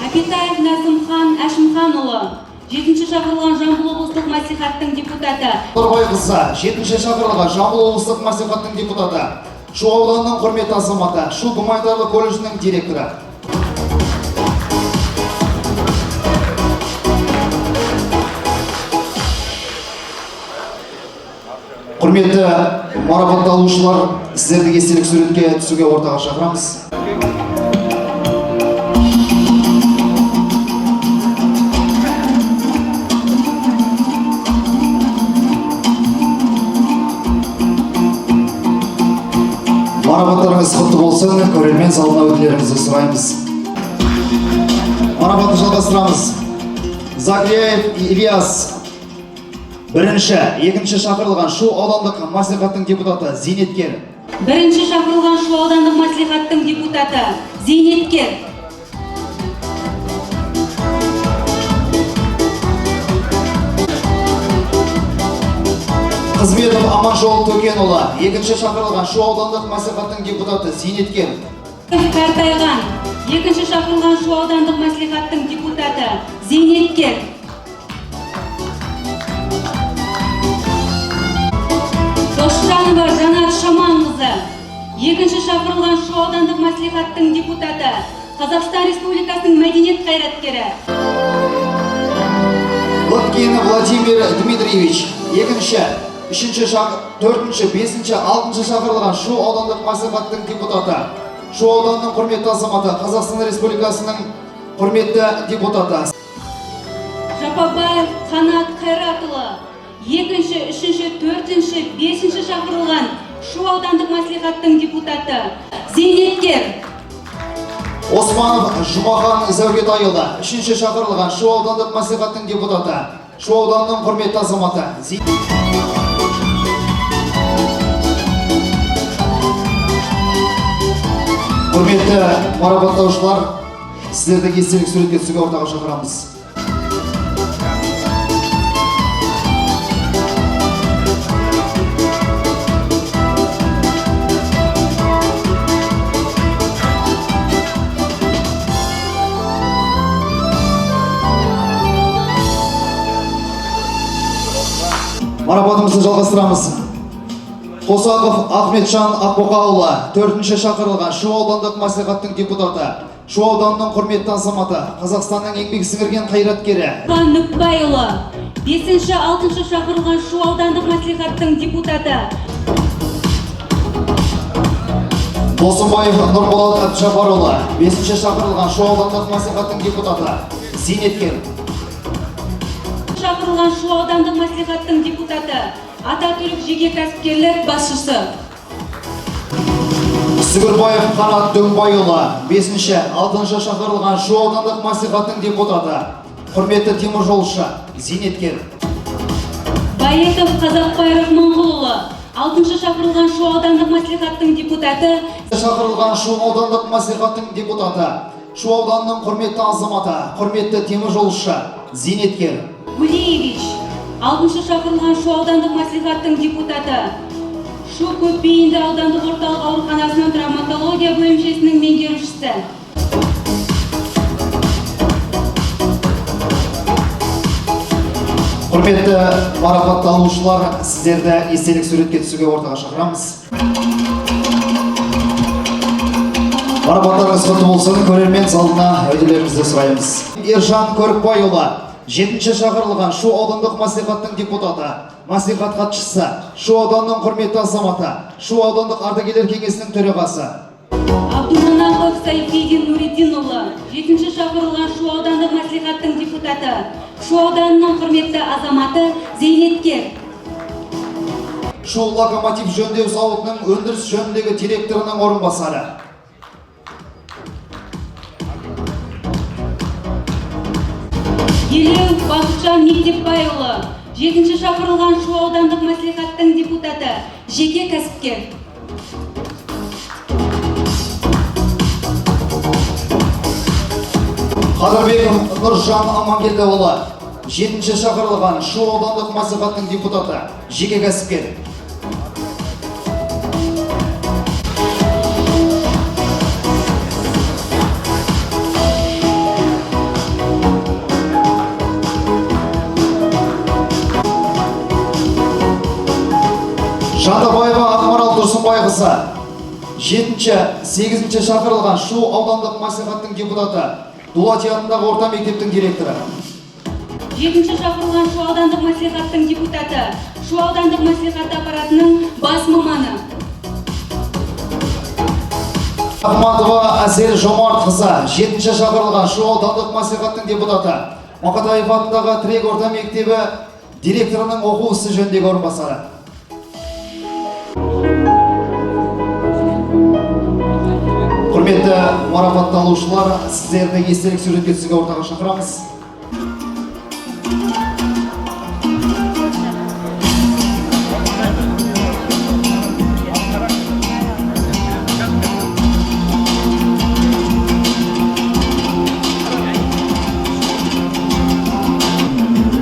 Апетаев Назымхан Әшімханұлы, жетінші шақырылған Жамбыл облыстық мәслихаттың депутаты. Нұрбайқызы, жетінші шақырылған Жамбыл облыстық мәслихаттың депутаты, Шу ауданының құрметті азаматы, Шу гуманитарлық колледжінің директоры. Құрметті марапатталушылар, сіздерді естелік суретке түсуге ортаға шақырамыз. Марапаттарыңыз құтты болсын, көрермен залына өтулеріңізді сұраймыз. Марапатты жалғастырамыз. Закрияев Ильяс, бірінші, екінші шақырылған Шу аудандық мәслихаттың депутаты, зейнеткер. Бірінші шақырылған Шу аудандық мәслихаттың депутаты, зейнеткер. Қызметов Аманжол Төкенұлы, екінші шақырылған Шу аудандық мәслихаттың депутаты, зейнеткер. Қартайған, екінші шақырылған Шу аудандық мәслихаттың депутаты, зейнеткер. Досжанова Жанат Шаманқызы, екінші шақырылған Шу аудандық мәслихаттың депутаты, Қазақстан Республикасының мәдениет қайраткері. Лыткин Владимир Дмитриевич, екінші, үшінші, төртінші, бесінші, алтыншы шақырылған Шу аудандық мәслихаттың депутаты, Шу ауданының құрметті азаматы, Қазақстан Республикасының құрметті депутаты. Жапабаев Қанат Қайратұлы, екінші, үшінші, төртінші, бесінші шақырылған Шу аудандық мәслихаттың депутаты, зейнеткер. Османов Жұмахан Зәуретайұлы, үшінші шақырылған Шу аудандық мәслихаттың депутаты, Шу ауданының құрметті азаматы. Құрметті марапаттаушылар, сіздерді естелік суретке түсуге ортаға шақырамыз. Марапатымызды жалғастырамыз. Қосақов Ахметжан Ақбоқаұлы, төртінші шақырылған Шу аудандық мәслихаттың депутаты, Шу ауданының құрметті азаматы, Қазақстанның еңбек сіңірген қайраткері. Нүкпайұлы, 5-6 шақырылған Шу аудандық мәслихаттың депутаты. Досымбаев Нұрболат Әбдіжаппарұлы, 5-ші шақырылған Шу аудандық мәслихаттың депутаты, зейнеткер. Шақырылған Шу аудандық мәслихаттың депутаты, Ататүрік жеке кәсіпкерлік басшысы. Сүгірбаев Қанат Дөңбайұлы, 5-ші, 6-шы шақырылған Шу аудандық мәслихаттың депутаты, құрметті теміржолшы, зейнеткер. Баетов Қазақбай Рахманғұлұлы, 6-шы шақырылған Шу аудандық мәслихаттың депутаты. Шақырылған Шу аудандық мәслихаттың депутаты, Шу ауданының құрметті азаматы, құрметті теміржолшы, зейнеткер. Гулиевич, 6-шы шақырылған Шу аудандық мәслихаттың депутаты. Шу көпбейінді аудандық орталық ауруханасының травматология бөлімшесінің меңгерушісі. Құрметті марапатталушылар, сіздерді естелік суретке түсуге ортаға шақырамыз. Марапаттарыңыз құтты болсын, көрермен залына өтулеріңізді сұраймыз. Ержан Көрікбайұлы, 7-ші шақырылған Шу аудандық мәслихаттың депутаты, мәслихат хатшысы, Шу ауданының құрметті азаматы, Шу аудандық ардагерлер кеңесінің төрағасы. Абдуманапов Сайфидин Нуриддинұлы, 7-ші шақырылған Шу аудандық мәслихаттың депутаты, Шу ауданының құрметті азаматы, зейнеткер. Шу локомотив жөндеу зауытының өндіріс жөніндегі директорының орынбасары. Елеуов Бақытжан Мектепбайұлы, 7-ші шақырылған Шу аудандық мәслихаттың депутаты, жеке кәсіпкер. Қадырбеков Нұржан Амангелдіұлы, 7-ші шақырылған Шу аудандық мәслихаттың депутаты, жеке кәсіпкер. Жандабаева Ақмарал Тұрсынбайқызы, 7-ші, 8-ші шақырылған Шу аудандық мәслихаттың депутаты, Дулати атындағы орта мектептің директоры. 7-ші шақырылған Шу аудандық мәслихаттың депутаты, Шу аудандық мәслихат аппаратының бас маманы. Ахматова Әсел Жомартқызы, 7-ші шақырылған Шу аудандық мәслихаттың депутаты, Мақатаев атындағы Тірек орта мектебі директорының оқу ісі жөніндегі орынбасары. Құрметті марапатталушылар, сіздерді естелік суретке түсуге ортаға шақырамыз.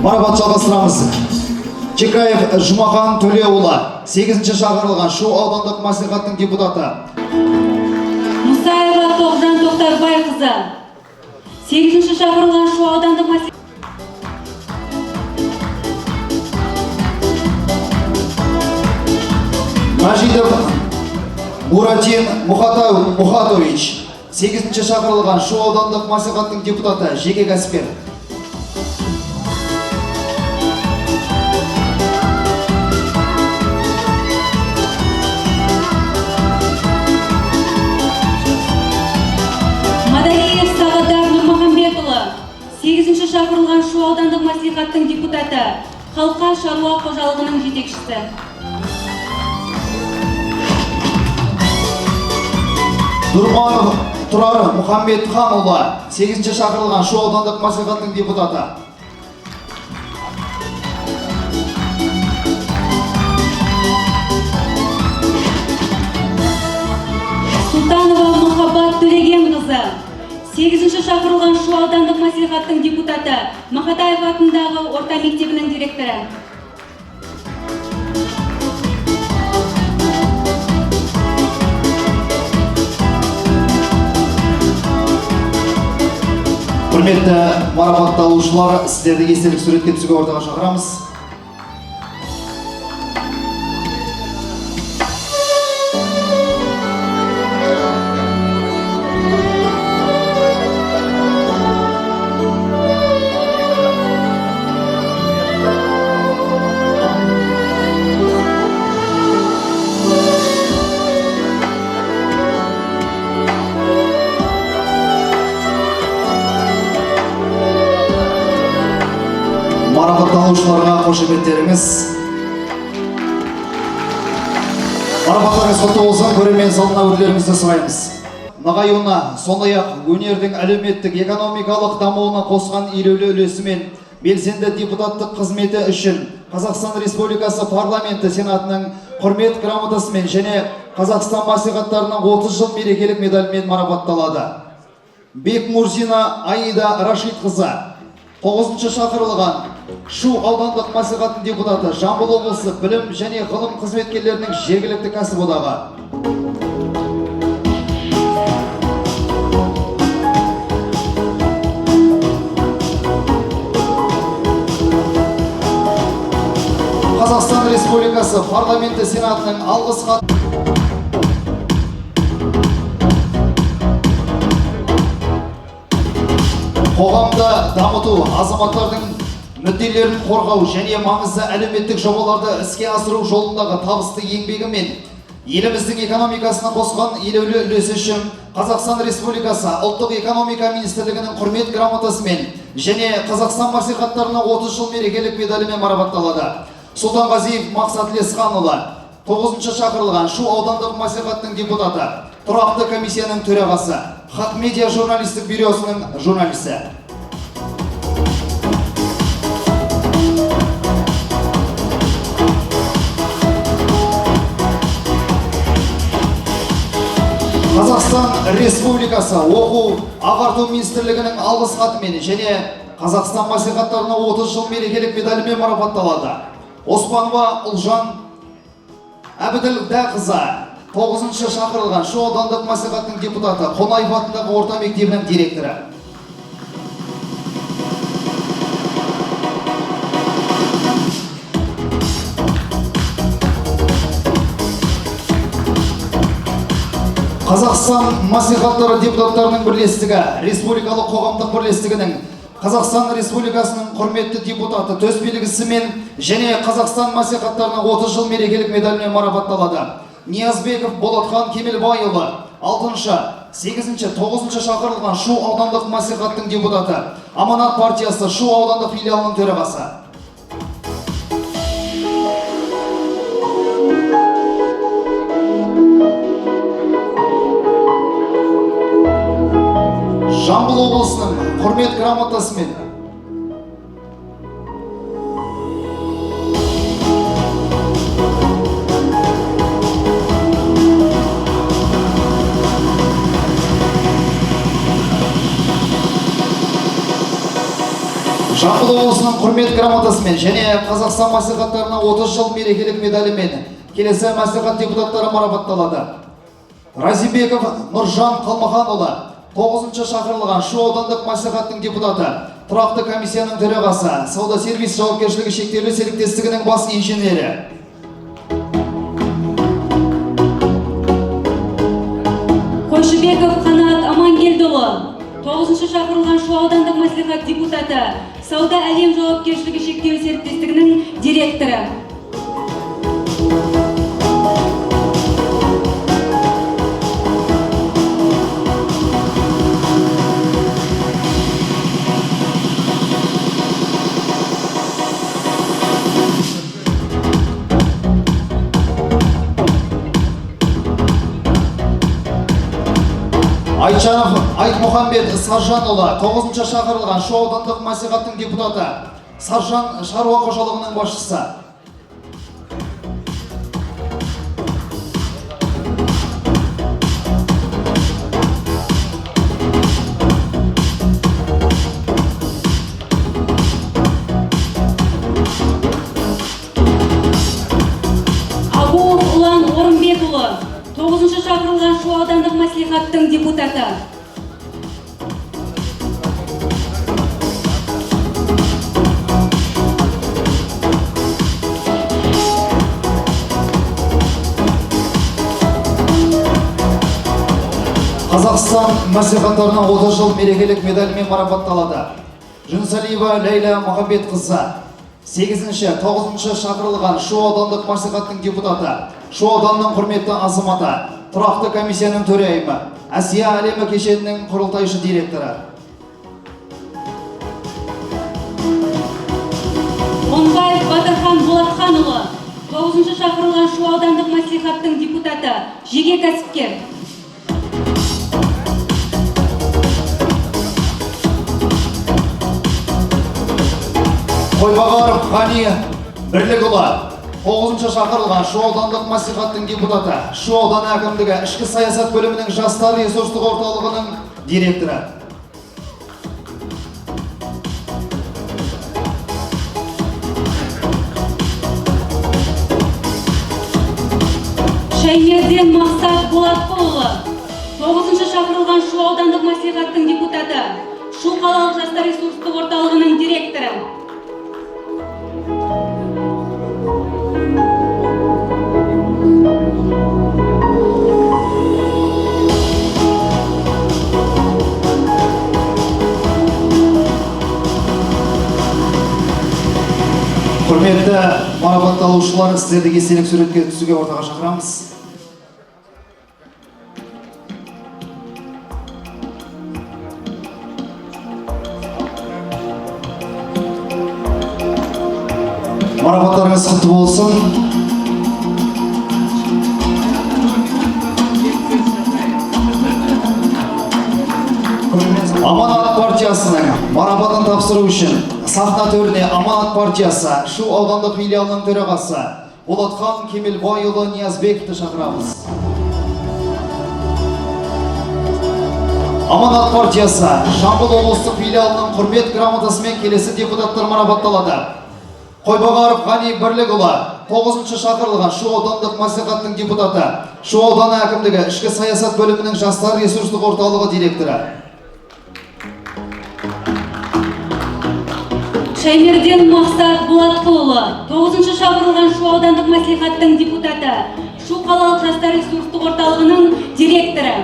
Марапат жалғастырамыз. Чекаев Жұмахан Төлеуұлы, 8-ші шақырылған Шу аудандық мәслихаттың депутаты. Мұсаева Тоғжан Тоқтарбайқызы, 8-ші шақырылған Шу аудандық мәслихат. Мәжидов Муратин Мұхатович, 8-ші шақырылған Шу аудандық мәслихаттың депутаты, жеке кәсіпкер. 8-ші шақырылған Шу аудандық мәслихаттың депутаты, Халқа шаруа қожалығының жетекшісі. Нұрманов Тұрар Мұхаммедханұлы, 8-ші шақырылған Шу аудандық мәслихаттың депутаты. Сұлтанова Махаббат Төлегенқызы, 8-ші шақырылған Шу аудандық мәслихаттың депутаты, Мақатаев атындағы орта мектебінің директоры. Құрметті марапатталушылар, сіздерді естелік суретке түсуге ортаға шақырамыз. Марапатталушыларға қошеметтеріңіз. Марапаттарыңыз құтты болсын, көрермен залына өрлеріңізді сұраймыз. Нығаюына, сондай-ақ өнердің әлеуметтік, экономикалық дамуына қосқан елеулі үлесімен белсенді депутаттық қызметі үшін Қазақстан Республикасы Парламенті Сенатының құрмет грамотасымен және Қазақстан мәслихаттарының 30 жыл мерекелік медалімен марапатталады. Бекмурзина Аида Рашидқызы, 9-шы шақырылған Шу аудандық мәслихатының депутаты, Жамбыл облысы білім және ғылым қызметкерлерінің жергілікті кәсіподағы. Қазақстан Республикасы Парламенті Сенатының алғыс хат. Қоғамды дамыту, азаматтардың мүдделерін қорғау және маңызды әлеуметтік жобаларды іске асыру жолындағы табысты еңбегімен еліміздің экономикасына қосқан елеулі үлесі үшін Қазақстан Республикасы Ұлттық экономика министрлігінің құрмет грамотасымен және Қазақстан мәслихаттарының 30 жыл мерекелік медалімен марапатталады. Сұлтанғазиев Мақсат Лесханұлы, 9-шы шақырылған Шу аудандық мәслихаттың депутаты, тұрақты комиссияның төрағасы, Хақ медиа журналистік бюросының журналисі. Қазақстан Республикасы Оқу ағарту министрлігінің алғыс хатымен және Қазақстан мәслихаттарының 30 жыл мерекелік медалімен марапатталады. Оспанова Ұлжан Әбділдәқызы, 9-шы шақырылған Шу аудандық мәслихаттың депутаты, Қонаев атындағы орта мектебінің директоры. Қазақстан мәслихаттары депутаттарының бірлестігі, Республикалық қоғамдық бірлестігінің Қазақстан Республикасының құрметті депутаты төс белгісімен және Қазақстан мәслихаттарының 30 жыл мерекелік медалімен марапатталады. Ниязбеков Болатхан Кемелбайұлы, 6-шы, 8-ші, 9-шы шақырылған Шу аудандық мәслихаттың депутаты, Аманат партиясы Шу аудандық филиалының төрағасы. Жамбыл облысының құрмет грамотасымен Жамбыл облысының құрмет грамотасымен және Қазақстан мәслихаттарының 30 жыл мерекелік медалімен келесі мәслихат депутаттары марапатталады. Разибеков Нұржан Қалмаханұлы, 9-шы шақырылған Шу аудандық мәслихаттың депутаты, тұрақты комиссияның төрағасы, сауда сервис жауапкершілігі шектеулі серіктестігінің бас инженері. Қойшыбеков Қанат Амангелдіұлы, 9-шы шақырылған Шу аудандық мәслихат депутаты, Сауда әлем жауапкершілігі шектеулі серіктестігінің директоры. Айтжанов Айтмұхамбет Саржанұлы, 9-шы шақырылған Шу аудандық мәслихаттың депутаты, Саржан шаруа қожалығының басшысы. Абуов Ұлан Орынбекұлы, 9-шы шақырылған Шу аудандық мәслихаттың депутаты. Қазақстан мәслихаттарының 30 жыл мерекелік медалімен марапатталады. Жүнісәлиева Ләйлә Махамбетқызы, 8-ші, 9-шы шақырылған Шу аудандық мәслихаттың депутаты, Шу ауданының құрметті азаматы, тұрақты комиссияның төрайымы, Әсия әлемі кешенінің құрылтайшы директоры. 10 Мұхтархан Болатханұлы, 9-шы шақырылған Шу аудандық мәслихаттың депутаты, жеке кәсіпкер. Қойбағаров Ғани Бірлікұлы, 9-шы шақырылған Шу аудандық мәслихаттың депутаты, Шу ауданы әкімдігі ішкі саясат бөлімінің жастар ресурстық орталығының директоры. Шаймерден Мақсат Болатқұлұлы, 9-шы шақырылған Шу аудандық мәслихаттың депутаты, Шу қалалық жастар ресурстық орталығының директоры. Құрметті марапатталушылар, сіздерді естелік суретке түсуге ортаға шақырамыз. Марапаттарыңыз құтты болсын. Аманат партиясының марапатын тапсыру үшін сахна төріне Аманат партиясы Шу аудандық филиалының төрағасы Болатхан Кемелбайұлы Ниязбековті шақырамыз. Аманат партиясы Жамбыл облыстық филиалының құрмет грамотасымен келесі депутаттар марапатталады. Қойбағаров Ғани Бірлікұлы, 9-шы шақырылған Шу аудандық мәслихаттың депутаты, Шу ауданы әкімдігі ішкі саясат бөлімінің жастар ресурстық орталығы директоры. Шаймерден Мақсат Болатқұлұлы, 9-шы шақырылған Шу аудандық мәслихаттың депутаты, Шу қалалық жастар ресурстық орталығының директоры.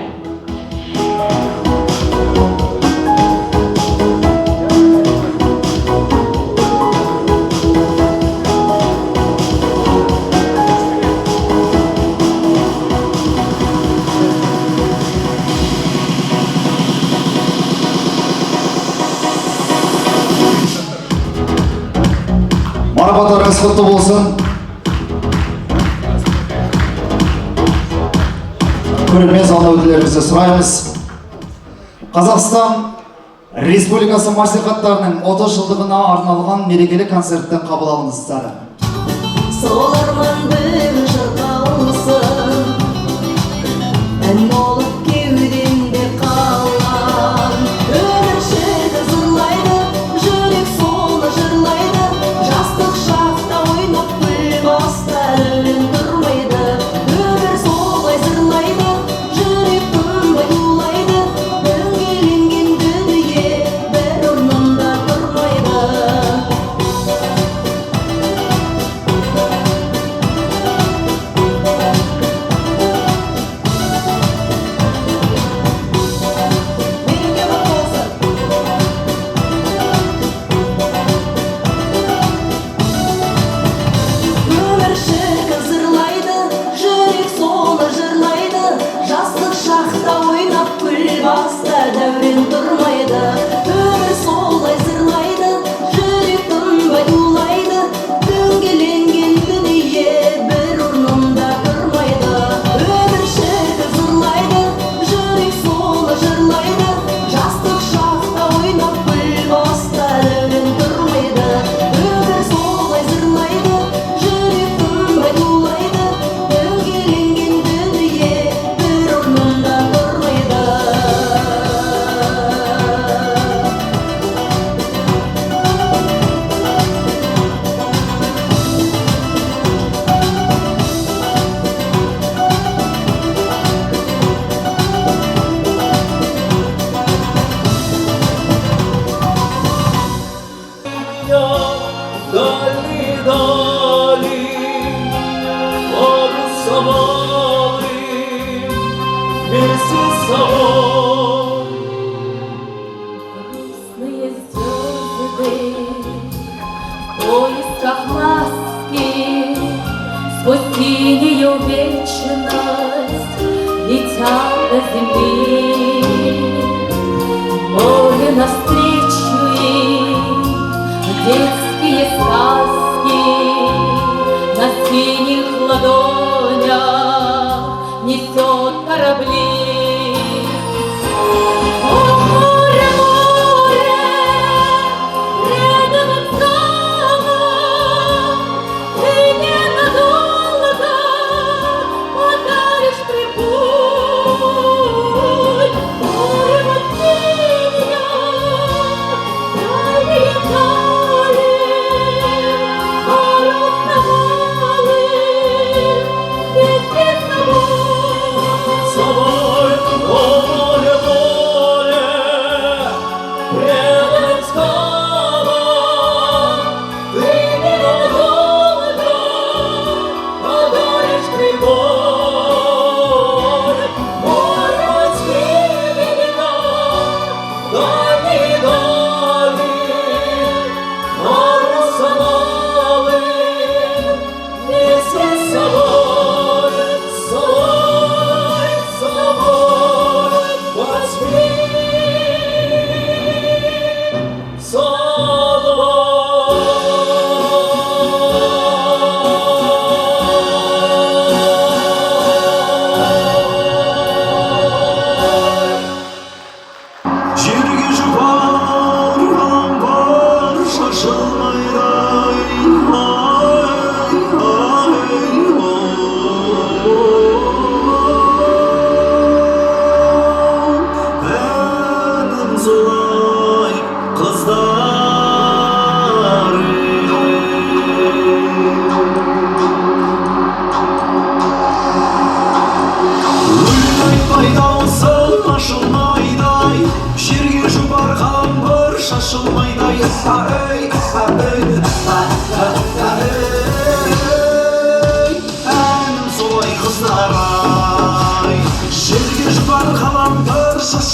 Марапаттарыңыз құтты болсын. Көрермен залына өтулеріңізді сұраймыз. Қазақстан Республикасы мәслихаттарының 30 жылдығына арналған мерекелік концертті қабыл алыңыздар. Сол арман бір жырқалсын, ән болып кеудемде қалған. Өмір шіркін зырлайды, жүрек соны жырлайды, жастық шақта ойнап күл баста өлең тұрмайды. Өмір солай зырлайды, жүрек тынбай тулайды, дөңгеленген дүние бір орнында тұрмайды.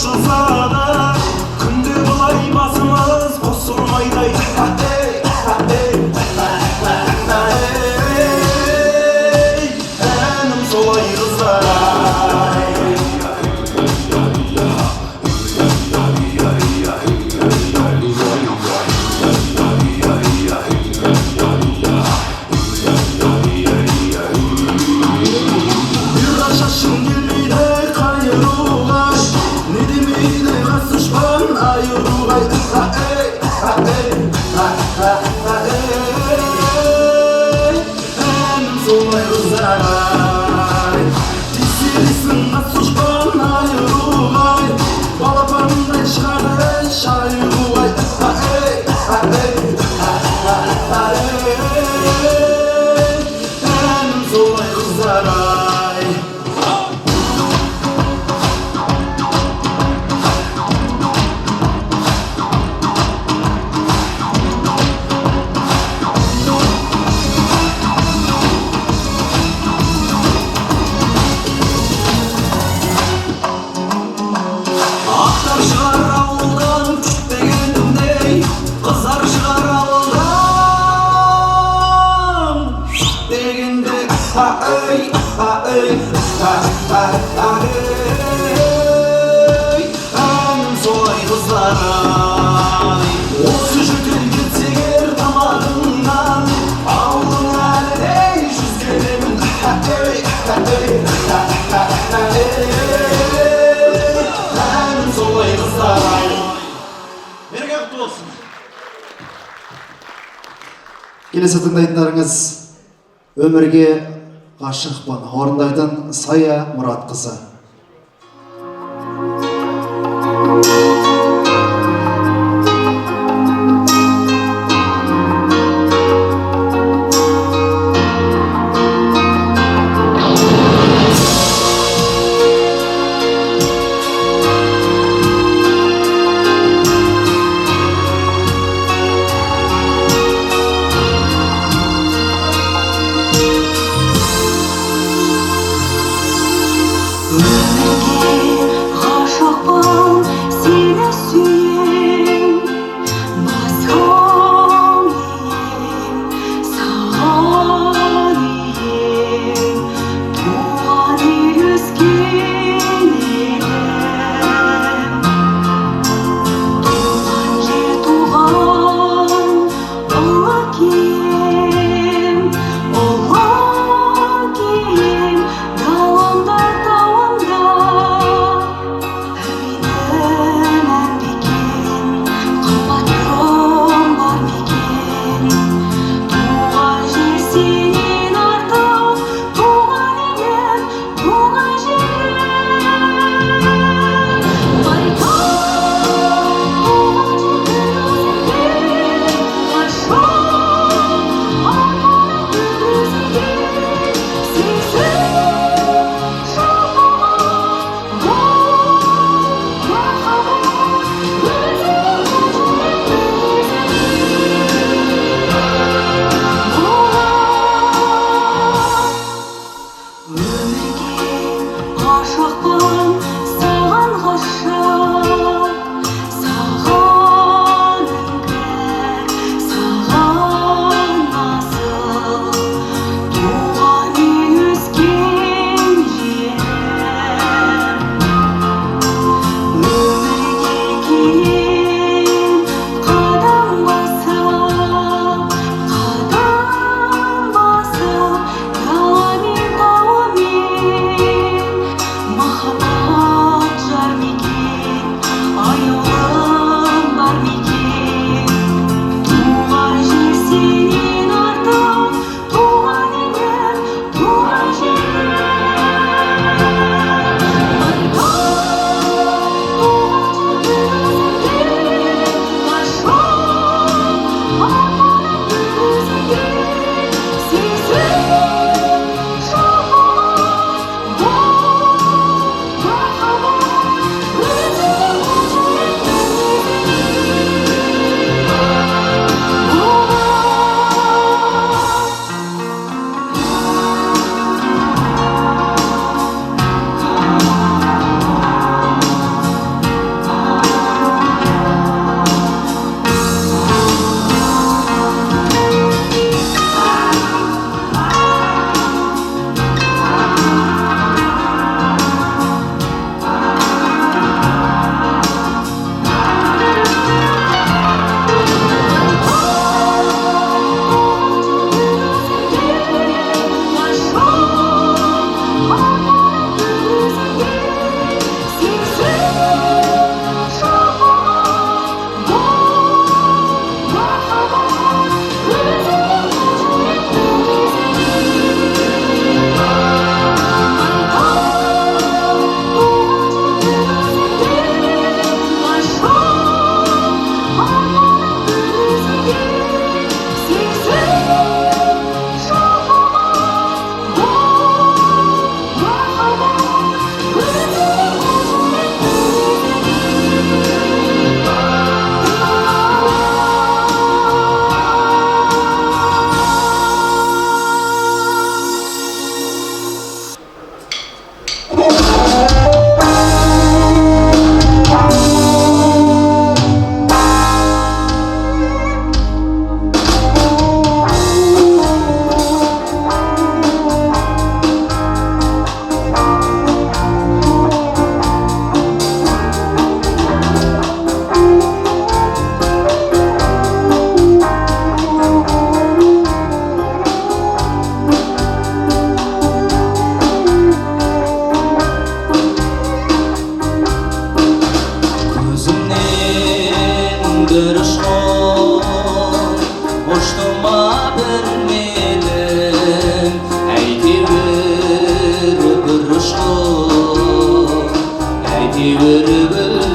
Ашылса да күнде былай басымыз қосылмайдай. Әнім солай қыздар ай. Бұйра шашың келмейді қайыруға, не демейді қас дұшпан айыруға. Әнім солай қыздар ай. Тисе қас дұшпан айыруға, балапандай шығады шайыруға. Әнім солай қыздар ай. Ақтар шығар ауылдан күтпегенімдей, қызар шығар ауылдан дегенде. Ай, ай, ай, әнім солай қыздар ай. Осы жөтел кетсе егер тамағыңнан, ауылың әлі де жүз келемін. Әнім солай қыздар ай. Мереке құтты болсын. Келесі тыңдайтындарыңыз «Өмірге ғашықпын», орындайтын Сая Мұратқызы. Бір ұшқын ұшты ма білмедім, әйтеуір бір ұшқын, әйтеуір білмедім.